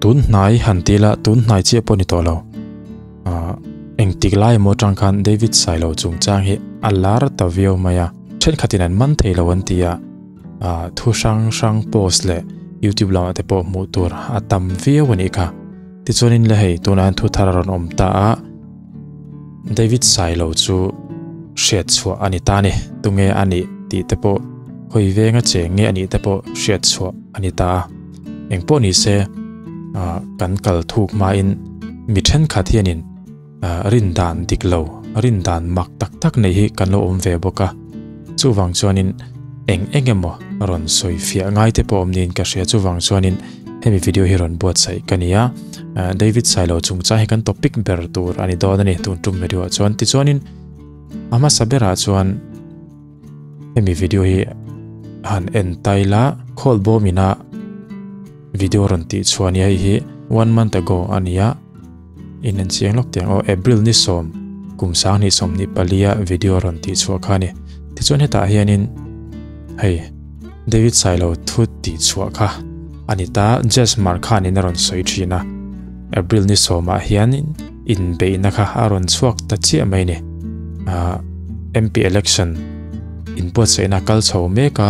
Tun hnai han ti ila tun hnai chiah pawh ni tawh lo. Ah engtik lai emaw atang khan David Sailo chungchang hi a lar ta viau mai a. Thenkhatin an man thei lo an ti a, ah thu hrang hrang post leh YouTube lamah te pawh hmuh tur a tam viau a nih kha. Tichuanin le hei tunah hian thu thar a rawn awm ta a, David Sailo chu hriat chhuah a ni ta a ni. Tunge a nih tih te pawh hawi venga cheng nge a nih te pawh hriat chhuah a ni ta a. Engpawh ni se ah kan kal thuk hmain mi thenkhat hianin ah rin dan dik lo, rin dan mak tak tak nei hi kan lo awm ve bawk a. Chuvang chuanin eng eng emaw rawn sawi fiah ngai te pawh awm niin ka hria. Chuvang chuanin hemi video hi rawn buatsaih ka ni a. Ah David Sailo chungchang hi kan topic ber tur a ni dawn a ni tun tum video ah chuan. Tichuanin a hmasa berah chuan hemi video hi han en tai la call bawm ina video rawn tih chhuah nia hei hi one month ago a ni a in en chiang lawk tiang aw April ni sawm kum sang hnih sawmhnih palia video rawn tih chhuah kha a ni tichuan hetah hianin hei David Sailo thu tih chhuah kha a ni ta Jess Mark khanin a rawn sawi thin a April ni sawmah hianin inbeihna kha a rawn chhuak ta chiah mai a ni. Ahh MP election inbuatsaihna kal chho mek a,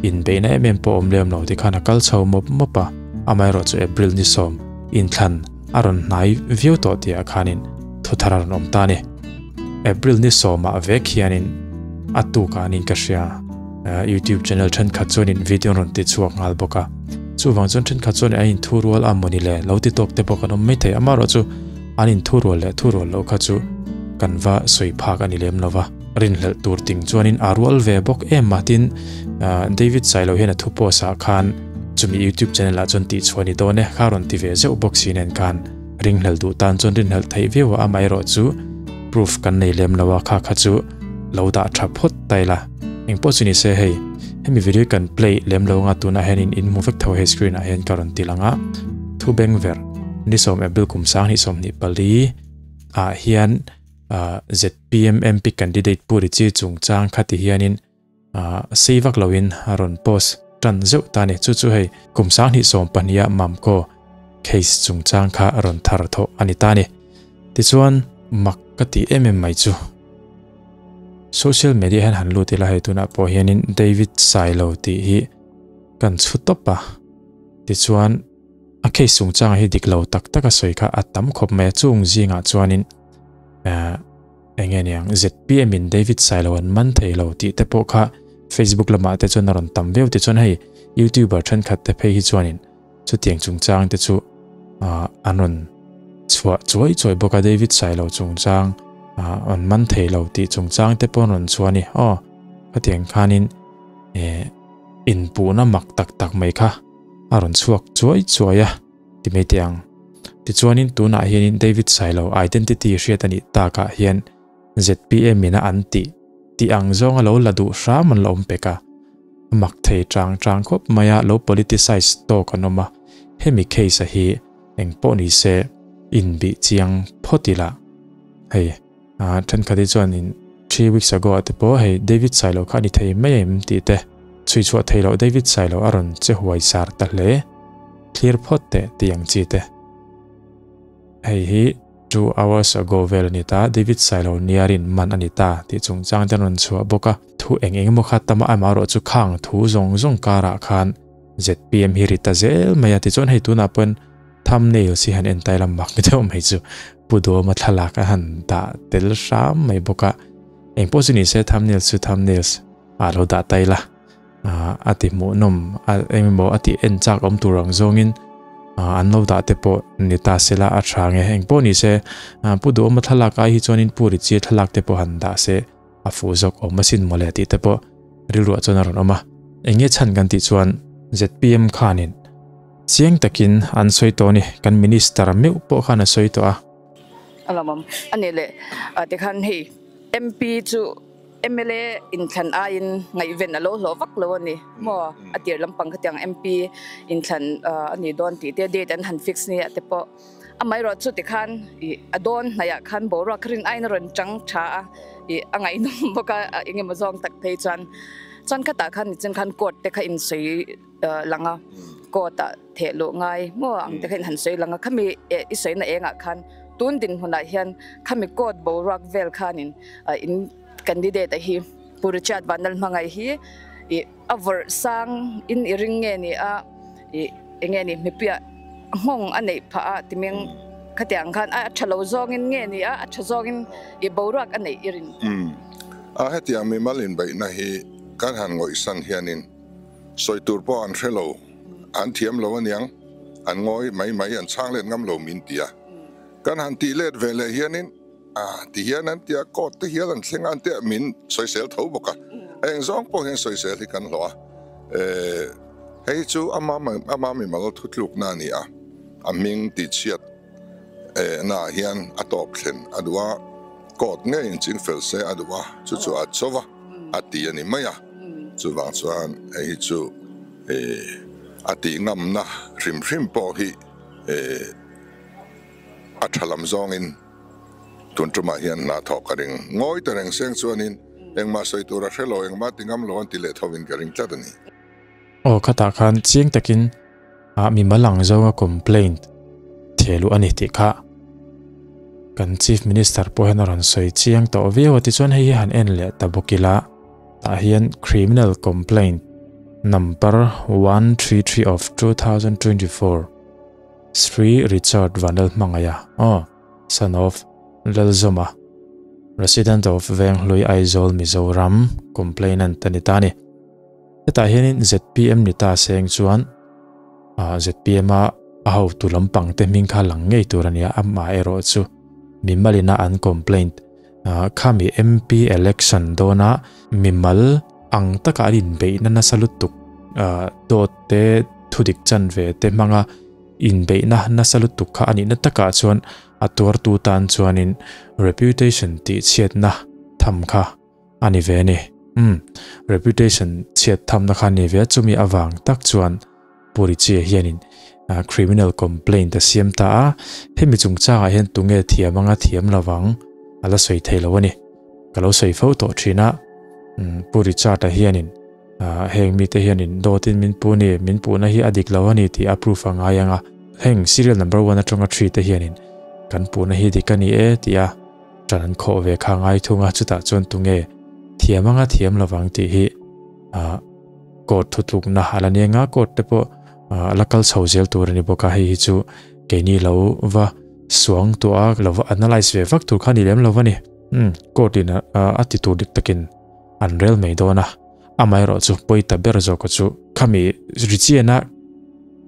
inbeihna em em pawh awm lem lo tikhan a kal chho mawp mawp a, amaherawhchu April ni sawm inthlan a rawn hnai viau tawh tihah khanin thuthar a rawn awm ta a ni. April ni sawmah vek hianin a tukah niin ka hria YouTube channel thenkhat chuanin video an rawn ti chhuak nghal bawk a, chuvang chuan thenkhat chuan a inthu rual a mawni le lo ti tawk te pawh kan awm maithei amaherawhchu an inthu rual leh thu rual loh kha chu kan va sawi phak a ni lem lo va, rinhlelh tur ting chuanin a rual ve bawk em a tin David Sailo hian a thu post ah khan chumi YouTube channel ah chuan tihchhuah a ni dawn e kha rawn ti ve zeuh bawk si nen khan. Ringhlel duh tan chuan rinhlelh theih viau a, amaherawhchu proof kan nei lem lo a, kha kha chu lo dah tha phawt ta ila. Engpawh chu ni se hei, hemi video hi kan play lem lo anga tunah hianin in hmu vek tho hei screen ah hian ka rawn ti lang a, thu beng ver ni sawm April kum 20 24 ah hian ZPM MP candidate Pu Richie chungchang kha ti hianin Sei vak loin a rawn post tan zeuh ta a ni. Chu chu hei kum 20 sawm pahniha Mamco case chungchang kha a rawn thar thawh a ni ta a ni. Tichuan mak ka tih em em mai chu social media hian han lut ila hei tunah pawh hianin David Sailo tih hi kan chhu tawp a. Tichuan a case chungchang hi dik lo tak tak a sawi kha a tam khawp mai a chung zingah chuanin Eng nge niang, ZPM in David Sailo an man thei lo tih te pawh kha Facebook lamah te chuan a rawn tam viau tichuan hei YouTuber thenkhat te phei hi chuanin chutiang chungchang te chu an rawn chhuah chuai chuai bawk a David Sailo chungchang an man thei lo tih chungchang te pawh an rawn chhuah a ni. Aw khatiang khanin inpuhna mak tak tak mai kha a rawn chhuak chuai chuai a. Ti mai teh ang. Tichuanin tunah hianin David Sailo identity hriat a nih takah hian ZPM ina an tih tih ang zawnga lo la duh hram an la awm pek a. A mak thei chang chang khawp mai a, lo politicize tawk an awm a. Hemi case a hi eng pawh ni se inbih chiang phawt ila. Hei thenkhat hi chuanin 3 weeks ago ah te pawh hei David Sailo kha a ni thei mai em tih te chhui chhuah thei loh David Sailo a rawn che huai sar ta hle. Thlir phawt teh tih ang chi te. Hei hi 2 hours ago vel a ni ta, David Sailo niarin man a ni ta tih chungchang te an rawn chhuah bawk a. Thu eng eng emaw kha tama amaherawh chu khang thu zawng zawng karah khan ZPM hi ri ta zel mai a tichuan hei tunah pawn thumbnail si han en tai lam mak ni deuh mai chu Pu Duama thlalak a han dah tel hram mai bawk a. Engpawh chu ni se thumbnail chu thumbnails ah lo dah tai la. A ti hmuhnawm a engemaw a tih en chak awm tur ang zawngin an lo dah te pawh ni ta sela a tha nge engpawh ni se Pu Duhawma thlalak ai hi chuanin Pu Richie thlalak te pawh han dah se a fuh zawk awm asin mawle tih te pawh rilruah chuan a rawn awm a. Eng nge chhan kan tih chuan ZPM khanin chiang takin an sawi tawh a ni, kan minister meuh pawh khan a sawi tawh a. A lawmawm a ni le tikhan hei MP chu mla inthlan aiin ngaihven a lo hlawh vak lo a ni maw? A tir lampang khatiang MP inthlan a ni dawn tih te date an han fix nia te pawh amaherawh chu tikhan ih a dawn hnaihah khan boruak rin aiin a rawn chang tha a ih a ngaihnawm bawk a eng emaw zawng tak phei chuan chuan khatah khan nichin khan court te kha insawi lang a. court ah theh luh ngai maw ang te kha in han sawi lang a, khami i sawina engah khan tun dinhmunah hian khami court boruak vel khanin in candidate a hi Pu Richard Vanlalhmangaih hi i a vawrh sang in i ring nge ni a i enge ni mipuiah nghawng a neih phah a timing khatiang khan a tha lo zawngin nge ni a a tha zawngin i boruak a neih i rin. Umm a hetiang mimal inbeihna hi kan han ngawihsan hianin sawi tur pawh an hre lo, an thiam lo aniang, an ngawi mai mai, an chhang let ngam lo min ti a. Kan han tih let ve leh hianin a ti hian an ti a, court te hial an thleng a an tia min sawisel tho bawk a, eng zawng pawh hian sawisel hi kan hlawh a, eh hei chu ama ama mimal thutlukna a ni a, a hming tihchhiat eh naah hian a tawp thlen a duh a, court ngei in chingfel se a duh a, chu chu a cho va a ti a ni mai a, chuvang chuan hei hi chu eh a tih ngamna hrim hrim pawh hi eh. A tha lam zawngin tun tumah hian hna thawk ka ring. Ngawi ta reng seng chuanin engmah sawi tur a hre lo, engmah ti ngam lo an ti leh thovin ka ring tlat a ni. Aw khatah khan chiang takin ah mimal ang zawnga complaint theh luh a ni tih kha kan Chief Minister pawh hian a rawn sawi chiang tawh viau a tichuan hei hi han en leh ta bawk ila tah hian criminal complaint number 133 of 2024 Sri Richard Vanlalhmangaia, aw, son of Lalzawma, resident of Venghlui Aizawl, Mizoram, complainant a ni ta a ni. Hetah hianin zpm ni ta seng chuan zpm a a hotu lampang te hming kha lang ngei tur a nia, amah erawh chu mimalina an complaint khami MP election dawna mimal ang taka an inbeihna nasa lutuk dawt te thudik chanve te hmanga inbeihna nasa lutuk kha a nihna takah chuan a tuartu tan chuanin reputation tih chhiatna tham kha a ni ve a ni. Umm, reputation chhiat thamna kha a ni ve a, chumi avang tak chuan Purichia hianin criminal complaint a siam ta a, hemi chungchangah hian tunge thiam anga thiam lovang a la sawi thei lo a ni. Ka lo sawi fo tawh thin a, Pu Richard-a hianin heng mite hianin dawtin min pu ni, min puhna hi a dik lo a ni tih a proof a ngai ang a, heng serial number one atanga three te hianin kan puhna hi dik a ni e tih a ṭan an khawh ve kha ngai thung a, chutah chuan tunge thiam anga thiam lovang tih hi court thutlukna a la nia nga court te pawh a la kal chho zel tur a ni bawk a, hei hi chu keini lo va suang tawh a lo va analyse ve vak tur kha a ni lem lo a ni. Umm court in a ti tur dik takin an rel mai dawn a, amaherawh chu pawi ta ber zawk chu khami Richiana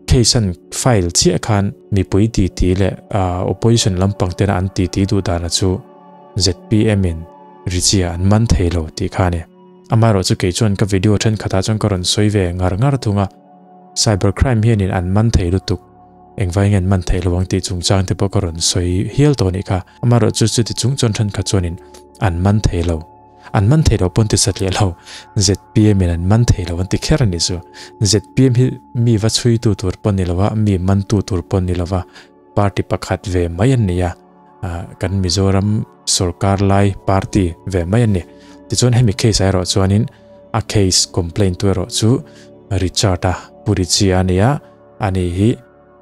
case an file chiah khan mipui titi leh opposition lampang tena an titi duh dana chu zpm in Richia an man thei lo tih kha a ni. Amaherawh chu kei chuan ka video thenkhatah chuan ka rawn sawi ve ngar ngar thung a, cyber crime hianin an man thei lutuk, engvai nge an man theih lo ang tih chungchang te pawh ka rawn sawi hial tawh anih kha. Amaherawh chu chuti chung chuan thenkhat chuanin an man thei lo, an man thei lo pawn ti satliah lo, zpm in an man thei lo an ti kher anih chu. Zpm hi mi va chhuitu tur pawh ni lo a, mi mantu tur pawh ni lo va, party pakhat ve mai an ni a. kan Mizoram sorkar lai party ve mai a ni. Tichuan hemi case ah erawh chuanin a case complaint tu erawh chu Richard-a Purichia a ni a, ani hi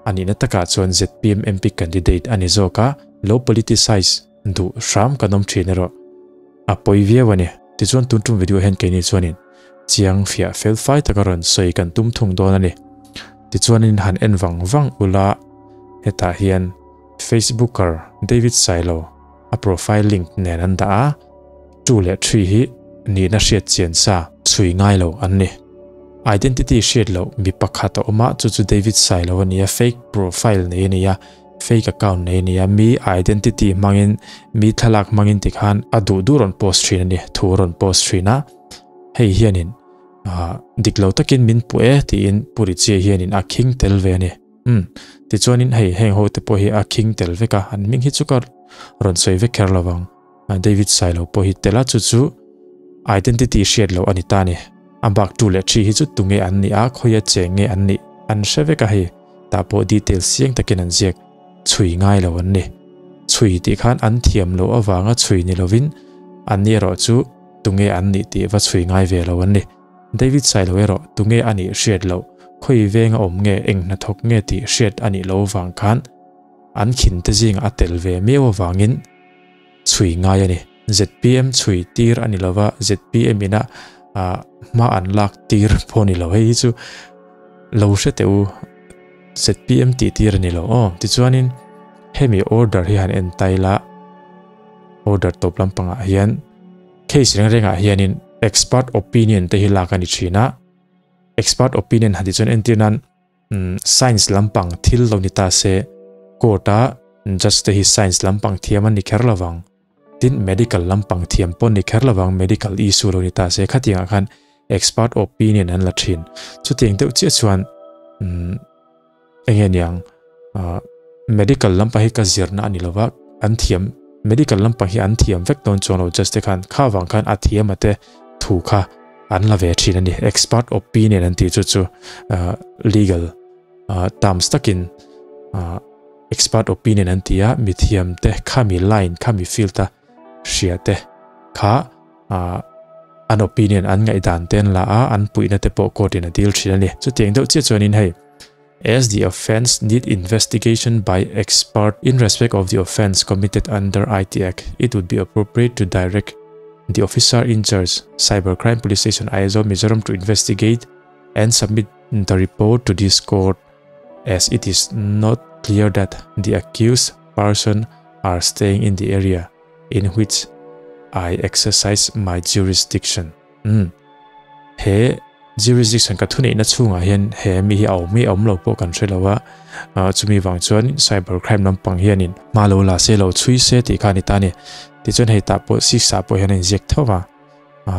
a nihna takah chuan zpm MP candidate a ni zawk a, lo politicize duh hram kan awm thin erawh a pawi viau a ni. Tichuan tun tum video hian keini chuanin chiang fiah fel fai taka rawn sawi kan tum thung dawn a ni. Tichuanin han en vang vang ula hetah hian Facebooker David Sailo a profile link nen an dah a, two leh three hi nihna hriat chian sa chhui ngai lo an ni. Identity hriat loh mi pakhat a awm a, chu chu David Sailo a ni a, fake profile nei a ni a, fake account nei a ni a, mi identity hmangin, mi thlalak hmangin tikhan a duh duh rawn post thin a ni, thu a rawn post thin a, hei hianin dik lo takin min puh e tiin Pu Richie hianin a khing tel ve a ni. Umm, tichuanin hei heng ho te pawh hi a khing tel vek a, an hming hi chu ka rawn sawi vek kher lovang. David Sailo pawh hi tel a, chu chu identity hriat loh a ni ta a ni. A bak tu leh thi hi chu tunge an nih a, khawia cheng nge an nih an hre vek a hei, tah pawh detail siang takin an ziak chhui ngai lo an ni. Chhui tih khan an thiam loh avanga chhui ni lovin an ni erawh chu tunge an nih tih va chhui ngai ve lo an ni. David Sailo erawh tunge a nih hriat loh. Khawi venga awm nge, eng hnathawk nge tih hriat a nih loh avang khan an khin te zingah a tel ve miau avangin chhui ngai a ni. Zpm chhui tir a ni lova, zpm ina hma an lak tir pawh a ni lo. Hei hi chu lo hre teh u, zpm tih tir a ni lo aw. Tichuanin hemi order hi han en tai la, order tawp lampangah hian case reng rengah hianin expert opinion te hi lak a ni thin a. Expert opinion han tih chuan entir nan science lampang thil lo ni ta se court a judge te hi science lampang thiam an ni kher lovang tin medical lampang thiam pawh an ni kher lovang medical issue lo ni ta se khatiangah khan expert opinion an la thin chutiang deuh chiah chuan enge niang medical lampang hi ka zirna a ni lova an thiam medical lampang hi an thiam vek dawn chuang lo judge te khan kha vang khan a thiam a te thu kha an la ve thin a ni expert opinion an tih chu chu legal terms takin expert opinion an ti a mi thiam te khami line khami field a hria te kha an opinion an ngaihdan te an la a an puihna te pawh court in a dil thin a ni chutiang deuh chiah chuanin hei As the offence need investigation by expert in respect of the offence committed under IT Act, it would be appropriate to direct the officer in charge, Cyber Crime Police Station Aizawl, Mizoram to investigate and submit the report to this court as it is not clear that the accused person are staying in the area in which I exercise my jurisdiction. Umm. He jurisdiction ka thuneihna chhungah hian he mi hi a awm nge awm lo pawh kan hre lo a, chumi vang chuan cyber crime lampang hianin hma lo la se lo chhui se tih kha a ni ta a ni. Tichuan hei tah pawh six ah pawh hian a inziak tho va.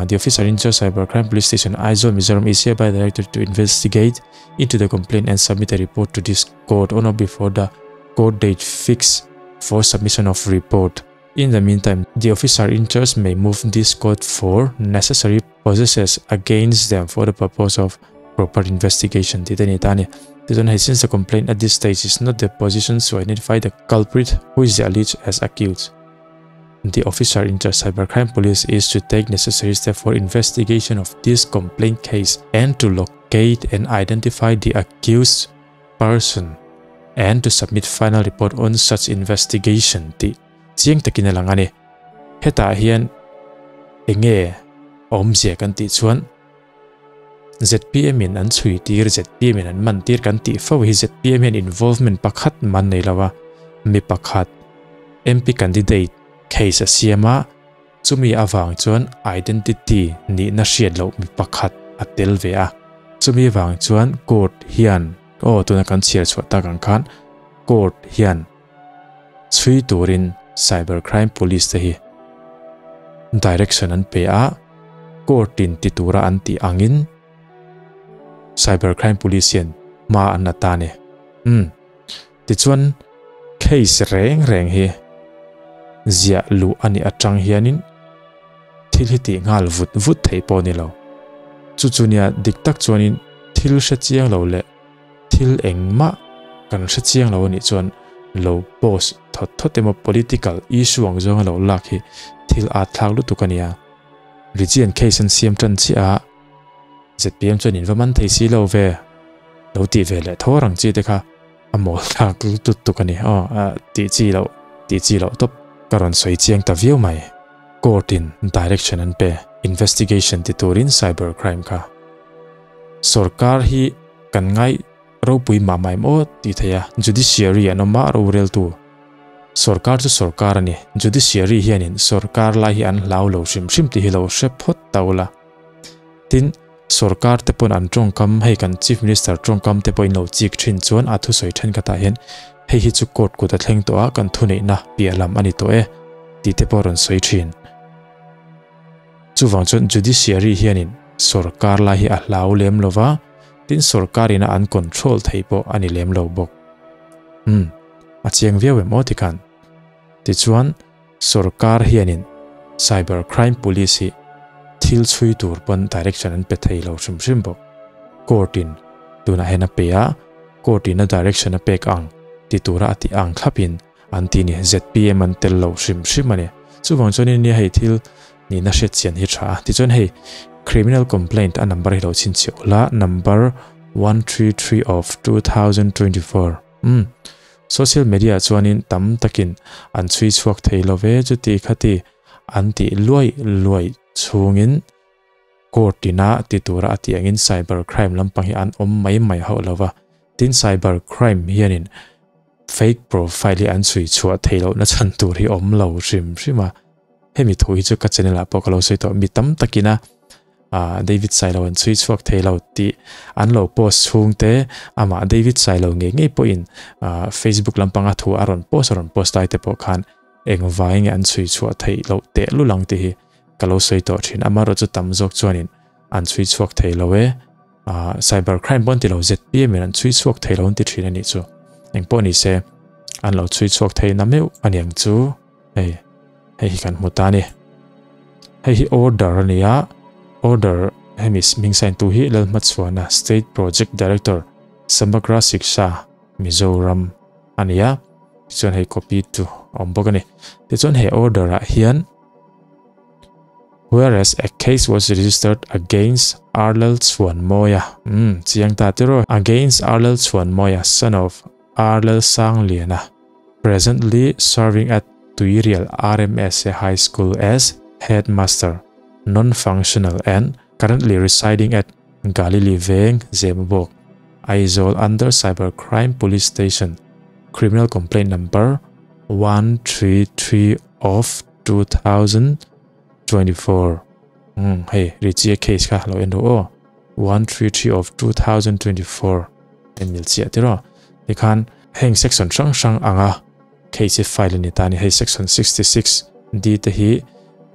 The officer in charge cyber crime police station Aizawl Mizoram is hereby directed to investigate into the complaint and submit a report to this court on or before the court date fixed for submission of report. In the meantime, the officer in charge may move this court for necessary processes against them for the purpose of proper investigation tih te a ni ta a ni. Tichuan hei since the complaint at this stage is not the position to identify the culprit who is alleged as accused, the officer in charge cybercrime police is to take necessary step for investigation of this complaint case and to locate and identify the accused person and to submit final report on such investigation tih chiang takin a lang a ni. Hetah hian enge awmzia kan tih chuan zpm in an chhui tir, zpm in an man tir kan tih fo hi zpm hian involvement pakhat man nei lo a, mi pakhat MP candidate case a siam a, chumi avang chuan identity nihna hriat loh mi pakhat a tel ve a, chumi avang chuan court hian aw tuna kan chhiar chhuah tak ang khan court hian Chhui turin Cyber Crime Police te hi direction an pe a, court in ti tura an tih angin Cyber Crime Police hian hma an la ta a ni. Umm. Tichuan case reng reng hi ziah luh a nih atang hianin thil hi tih nghal vut vut theih pawh a ni lo. Chu chu nia dik tak chuanin thil hre chiang lo leh Thil engmah kan hre chiang lo anih chuan lo post thawt thawt emaw political issue ang zawnga lo lak hi thil at thlak lutuk a nia. Richian case an siam tan chiah a, zpm chuan in va man thei si lo ve, lo tih ve leh tho rang chi te kha a mawl thlak lutuk tuk a ni. Aw tih chi loh tih chi loh tawp ka rawn sawi chiang ta viau mai. Court in direction an pe investigation ti turin cyber crime kha. Sorkar hi Kan ngai ropui mah mah em aw tih theih a, Judiciary an awm a roreltu. Sorkar chu sorkar a ni, Judiciary hianin sorkar lai hi an hlau lo hrim hrim tih hi lo hre phawt ta ula. Tin, sorkar te pawn an tawngkam, hei kan Chief Minister tawngkam te pawhin lo chik thin chuan a thusawi thenkhatah hian hei hi chu court kut a thleng tawh a, kan thuneihna piah lam a ni tawh e tih te pawh a rawn sawi thin. Chuvang chuan Judiciary hianin sorkar lai hi a hlau lem lo va, tin sorkar ina an control thei pawh a ni lem lo bawk. Umm, a chiang viau em aw tikhan. Tichuan, sorkar hianin Cyber Crime Police hi thil chhui tur pawn direction an pe thei lo hrim hrim bawk. Court in tunah hian a pe a, court in a direction a pek ang ti tura a tih ang thlapin An ti ni, zpm an tel lo hrim hrim a ni. Chuvang chuanin nia hei thil nihna hriat chian hi tha a. Tichuan hei criminal complaint a number hi lo chhinchhiah ula, number 133 of 2024. Um social media chuanin tam takin an chhui chhuak thei lo ve chuti khati an ti luai luai chhungin court ina ti tura a tih angin cyber crime lampang hi an awm mai mai hauh lova. Tin cyber crime hianin fake profile hi an chhui chhuah thei loh na chhan tur hi awm lo hrim hrim a. Hemi thu hi chu ka channel ah pawh ka lo sawi tawh mi tam takina ah David Sailo an chhui chhuak thei lo tih an lo post chhung te amah David Sailo ngei ngei pawhin ah Facebook lampanga thu a rawn post a rawn post lai te pawh khan engvai nge an chhui chhuah theih loh tehlul ang tih hi ka lo sawi tawh thin. Amaherawh chu tam zawk chuanin an chhui chhuak thei lo e. Ah cyber crime pawh an ti lo ZPM in an chhui chhuak thei lo an ti thin a nih chu. Engpawh ni se an lo chhui chhuak thei na meuh a niang chu hei hei hi kan hmu ta a ni. Hei hi order a ni a, order hemi hming sign tu hi Lalhmachhuana State Project Director Samagra Shiksha Mizoram a ni a. Tichuan hei copy tu a awm bawk a ni. Tichuan he order ah hian Whereas a case was registered against Arlel Chhuanmawia, umm chiang ta tiraw, against Arlel Chhuanmawia, son of Arlel Sangliana, presently serving at Tuirial RMSA High School as headmaster, non-functional and currently residing at Galili Veng, Zemabawk, Aizawl under Cyber Crime Police Station, Criminal Complaint Number 133 of 2024. Umm hei Richie case kha lo en ru aw. 133 of 2024 en mil chiah tiraw. Tikhan heng section hrang hrang anga case hi file a ni ta a ni. Hei section 66 D te hi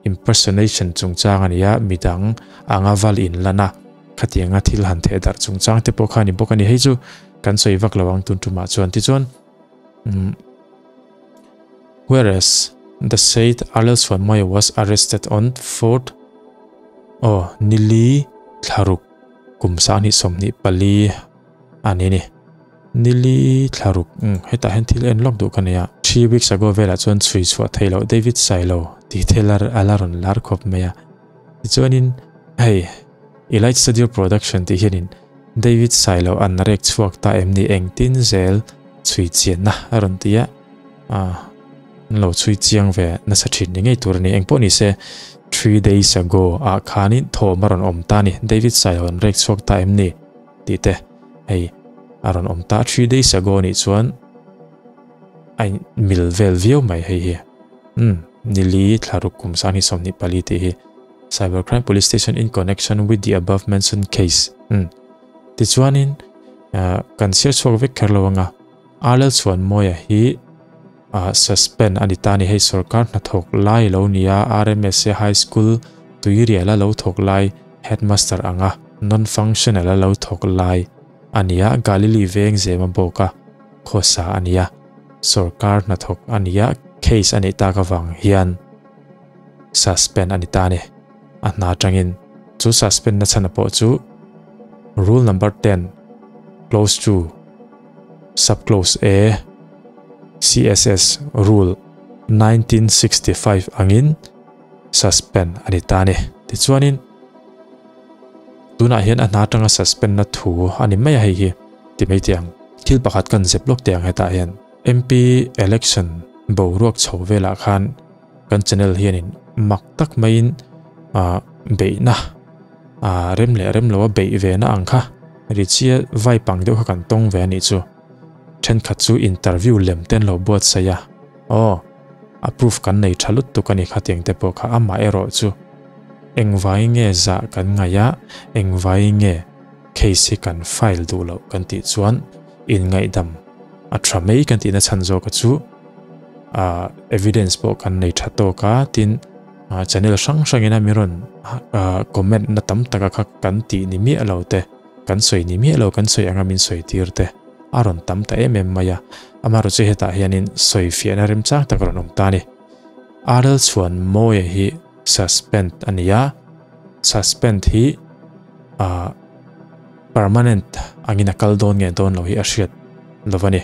impersonation chungchang a ni a, midang anga val in lan a, khatianga thil han theh darh chungchang te pawh kha a ni bawk a ni. Hei chu kan sawi vak lo ang tun tumah chuan. Tichuan umm Whereas the said Arlel Chhuanmawia was arrested on fourth aw nili thlaruk kum 2024 a ni ni. Nili thlaruk umm hetah hian thil en lawk duh ka nei a. 3 weeks ago velah chuan chhui chhuah theih loh David Sailo tih thil a la rawn lar khawp mai a. Tichuanin hei Elite Studio Production tih hianin David Sailo an rek chhuak ta em ni engtin zel chhui chianna a rawn ti a, ah an lo chhui chiang ve nasa thin ni ngei tur a ni. Engpawh ni se 3 days ago ah khanin thawm a rawn awm ta a ni. David Sailo an rek chhuak ta em ni tih te hei a rawn awm ta. 3 days ago nih chuan a mil vel viau mai hei hi. Umm nili thlaruk kum 2024 tih hi. Cybercrime Police Station in connection with the above mentioned case. Umm. Tichuanin kan chhiar chhuak vek kher lo anga Arlel Chhuanmawia hi suspend a ni ta a ni. Hei sorkar hnathawk lai lo nia RMSA High School Tuiriala lo thawk lai headmaster anga non-functional a lo thawk lai a nia. Galili veng zema bawka khawsa a nia. Sorkar hnathawk a nia. Case a neih tak avang hian suspend a ni ta a ni. A hna atangin chu suspend na chhan pawh chu rule number 10 clause 2 sub clause A CSS rule 1965 angin suspend a ni ta a ni. Tichuanin tunah hian a hna atanga suspend na thu a ni mai a hei hi ti mai teh ang. Thil pakhat kan zep lawk teh ang hetah hian MP election boruak chho velah khan Kan channel hianin mak tak maiin ah beihna ah rem leh rem loa beih ve na ang kha Richie vai pang deuh kha kan tawng ve a nih chu. Thenkhat chu interview lem te an lo buatsaih a, aw approve kan nei tha lutuk a ni khatiang te pawh kha amah erawh chu engvai nge zah kan ngaih a, engvai nge case hi kan file duh loh kan tih chuan inngaihdam a tha mai kan tihna chhan zawk a chu. ah evidence pawh kan nei tha tawk a tin ah channel hrang hrang in a mi rawn ah comment na tam taka kha kan tih ni miah lo te kan sawi ni miah lo kan sawi anga min sawi tir te a rawn tam ta em em mai a amaherawh chu hetah hianin sawi fiahna remchang tak a rawn awm ta a ni Arel chhuan mawia hi suspend a ni a suspend hi ah permanent angin a kal dawn nge dawn lo hi a hriat lo a ni.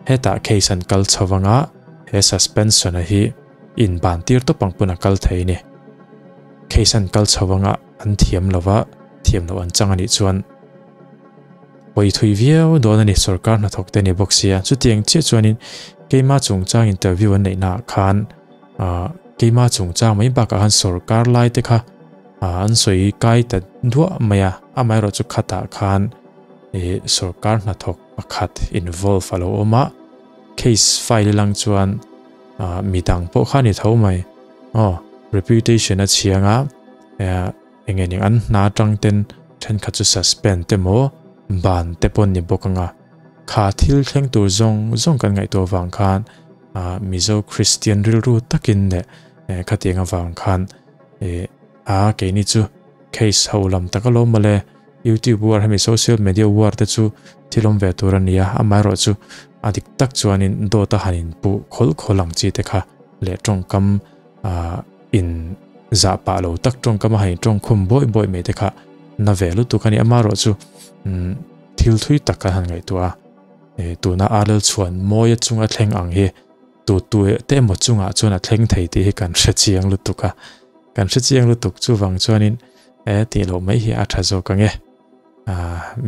Hetah case an kal chho anga he suspension a hi in ban tir tawp ang pawn a kal thei a ni. Case an kal chho anga an thiam lo va, thiam loh an chang a nih chuan Pawi thui viau dawn a ni sorkar hnathawk te ni bawk sia. Chutiang chiah chuanin keima chungchang interview an neih naah khan keima chungchang mai bakah khan sorkar lai te kha an sawi kai ta duah mai a, amaherawh chu khatah khan ih sorkar hnathawk pakhat involve a lo awm a, case file lang chuan midang pawh kha a ni tho mai. Aw reputation a chhiang a. Eng nge ning an hna atang ten thenkhat chu suspend te maw ban te pawh ni bawk anga kha thil thleng tur zawng zawng kan ngaihtuah vang khan ah Mizo Christian rilru takin leh khatiang avang khan eh a keini chu case ho lam tak alawm mawle YouTube war hemi social media war te chu thil awm ve tur a nia amaherawh chu a dik tak chuanin dawt a han inpuh khawl khawl ang chi te kha leh tawngkam ah in zah pah lo tak tawngkam a hain tawng khum bawih bawih mai te kha na ve lutuk a ni. Amaherawh chu thil thui tak kan han ngaihtuah a, e tuna Arlel chhuan mawia chunga thleng ang hi tu tu te emaw chungah chuan a thleng thei tih hi kan hre chiang lutuk a, kan hre chiang lutuk chuvang chuanin e tih loh mai hi a tha zawk ang e.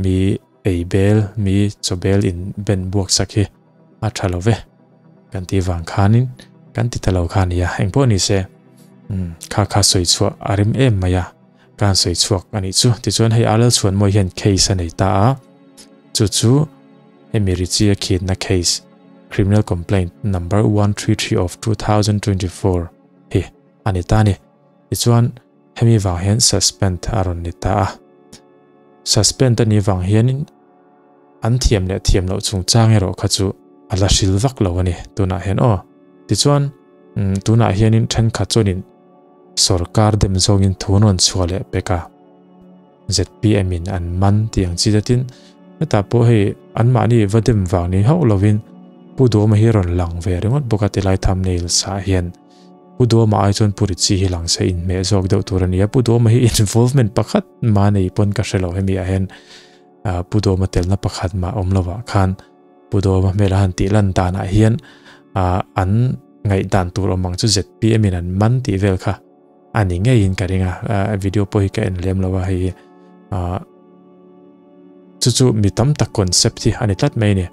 Mi ei bel, mi chaw bel in ben buak sak hi a tha lo ve kan tih vang khanin kan ti ta lo kha nia engpawh ni se umm kha kha sawi chhuah a rem em mai a ka han sawi chhuak a nih chu tichuan hei Arlel Chhuanmawi hian case a nei ta a chu chu hemi Richie a khitna case criminal complaint number 133 of 2024 hi a ni ta a ni tichuan hemi vang hian suspend a rawn ni ta a suspend a nih vang hianin An thiam leh thiam loh chungchang erawh kha chu a la hril vak lo a ni tunah hian aw. Tichuan, tunah hianin thenkhat chuanin sorkar dem zawngin thu an rawn chhuah leh pek a, zpm in an man tih ang chi zetin hetah pawh hei anmahni va dem vang ni hauh lovin Pu Duhawma hi a rawn lang ve ringawt bawk a tilai thumbnail ah hian Pu Duhawma ai chuan Pu Ritchie hi lang se inhmeh zawk deuh tur a ni a, Pu Duhawma hi involvement pakhat mah nei pawn ka hre lo hemi ah hian. Pu Dawma telna pakhat mah awm lovah khan Pu Dawma hmel a han tih lan danah hian an ngaihdan tur awm ang chu zpm in an man tih vel kha a ni ngeiin ka ring a, video pawh hi ka en lem lo a hei chu chu mi tam tak concept hi a ni tlat mai a ni.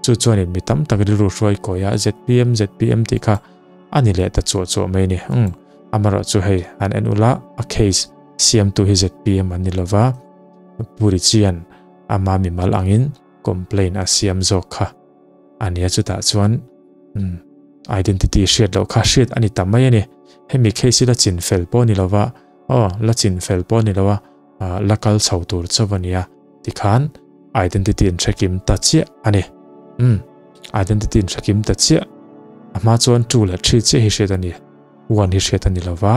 Chu chuanin mi tam tak rilru hruai kawi a zpm zpm tih kha a ni leh ta chuah chuah mai a ni. Umm amaherawh chu hei an en ula a case siamtu hi zpm an ni lova. Puri chian ama mimal angin complaint a siam zawk kha a nia chutah chuan identity hriat loh kha hriat a ni ta mai a ni. Hemi case hi la chin fel pawh a ni lova aw la chin fel pawh a ni lova la kal chho tur chauh a nia tikhan identity an hre kim ta chiah a ni. Umm identity an hre kim ta chiah a hma chuan 2 leh 3 chiah hi hriat a ni 1 hi hriat a ni lova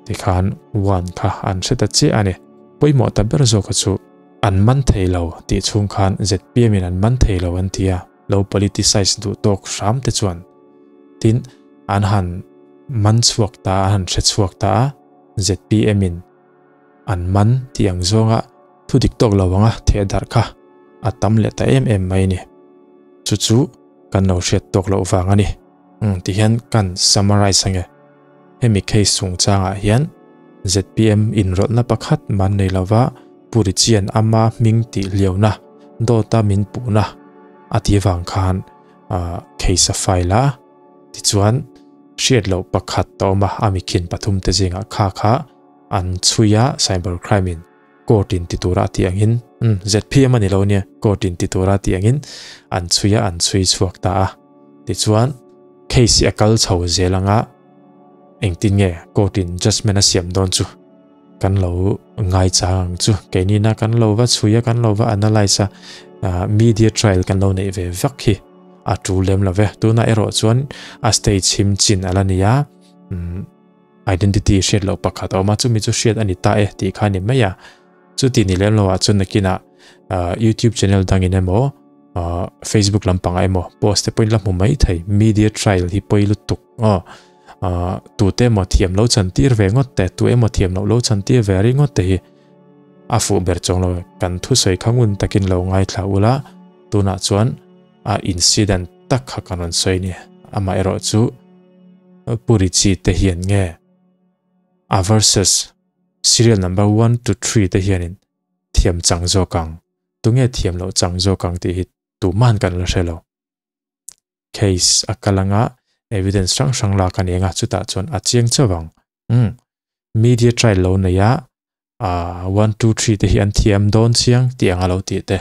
tikhan 1 kha an hre ta chiah a ni. Pawimawh ta ber zawk kha chu an man thei lo tih chhung khan zpm in an man thei lo an ti a, lo politicize duh tawk hram te chuan tin an han man chhuak ta a, an han hre chhuak ta a, zpm in an man tih ang zawnga thu dik tawk lo anga theh darh kha a tam leh ta em em mai a ni. Chu chu kan lo hriat tawk loh vang a ni. Umm tihian kan summarize ange. Hemi case chungchangah hian zpm inrawlhna pakhat man nei lova Pu Richian ama hming tih hliauna dawta min puhna a ti vang khan case a file a, tichuan hriat loh pakhat a awm a, a mikhin pathum te zingah kha kha an chhui a cyber crime in court in ti tura a tih angin zpm a ni lo nia court in ti tura a tih angin an chhui a an chhui chhuak ta a, tichuan case hi a kal chho zel anga engtin nge court in judgement a siam dawn chu kan lo ngai chang ang chu keini na kan lo va chhui a kan lo va analyse a media trial kan lo neih ve vak hi a tu lem lo ve tuna erawh chuan a stage him chin ala nia identity hriat loh pakhat a awm a chumi chu hriat a ni ta e tih kha a ni mai a chuti ni lem loah chuan nakinah youtube channel dangin emaw Facebook lampangah emaw post te pawhin la hmu mai thei media trial hi pawi lutuk aw tute emaw thiam lo chan tir ve ngawt te tu emaw thiam loh lo chan tir ve ringawt te hi a fuh ber chuang lo kan thusawi kha ngun takin lo ngaithla ula tunah chuan a incident tak kha kan rawn sawi ni amah erawh chu Puri chi te hian nge a versus serial number 1 to 3 te hianin thiam chang zawk ang. Tunge thiam loh chang zawk ang tih hi tuman kan la hre lo. Case a kal anga evidence hrang hrang lak a ni anga chutah chuan a chiang chauh ang. Umm media trial lo nei a ah one two three te hi an thiam dawn chiang tih anga lo tih te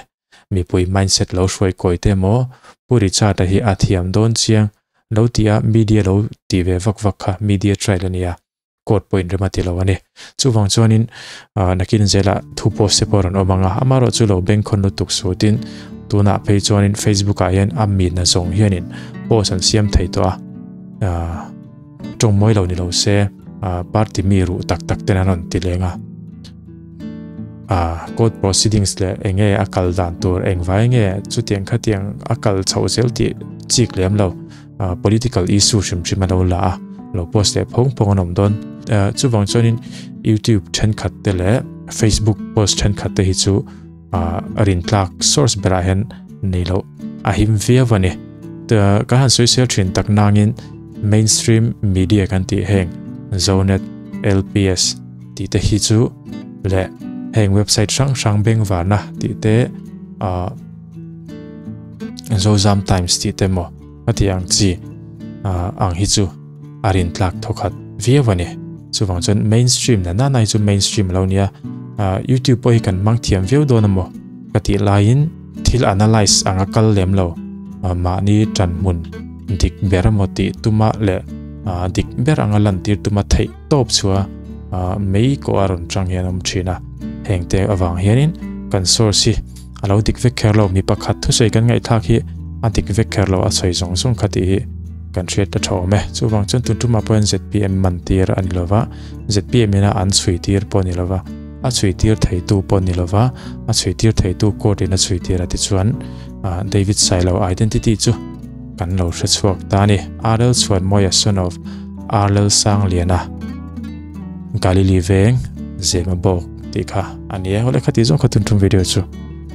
mipui mindset lo hruai kawi te emaw Pu Richard-a hi a thiam dawn chiang lo tih a media lo tih ve vak vak kha media trial a nia. Court pawh inrem a ti lo a ni. Chuvang chuanin nakin zelah thu post te pawh a rawn awm ang a, amaherawh chu lo bengkhawn lutuk sutin tunah phei chuanin Facebook ah hian a mi na zawng hianin post an siam thei tawh a, tawng mawi lo ni lo se party mi ruh tak tak ten an rawn ti leng a, court proceedings leh eng nge a kal dan tur engvai nge chutiang khatiang a kal chhoh zel tih chik lem lo. Political issue hrim hrim a lo la a, lo post leh phawng phawng an awm dawn. Chuvang chuanin YouTube thenkhat te leh Facebook post thenkhat te hi chu a rintlak source berah hian nei loh a him viau a ni. Kan han sawi sel thin tak nangin mainstream media kan tih heng Zonet, LPS tih te hi chu leh heng website hrang hrang bengvarna tih te Zozam Times tih te maw a tih ang chi ang hi chu a rin tlak thawkhat viau a ni. Chuvang chuan mainstream na nana hi chu mainstream lo nia. YouTube pawh hi kan hmang thiam viau dawn a maw ka tih laiin thil analyse anga kal lem lo mahni tan hmun dik ber emaw tih tuma leh dik ber anga lantir tuma theih tawp chua mei kawh a rawn tang hian a awm thin a. Hengte avang hianin kan source hi A lo dik vek kher lo, mi pakhat thusawi kan ngaihthlak hi a dik vek kher lo, a sawi zawng zawng kha tih hi kan hriat ta tha awm e. Chuvang chuan tun tumah pawhin zpm man tir a ni lova, zpm ina an chhui tir pawh a ni lova, a chhui tir theitu pawh a ni lova, a chhui tir theitu court in a chhui tir a tichuan David Sailo identity chu kan lo hre chhuak ta a ni. RL Chhuanmawia son of RL Sangliana Galili veng Zemabawk. Tih kha a ni e. Awle khati zawng kha tun tum video chu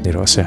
ni rawh se.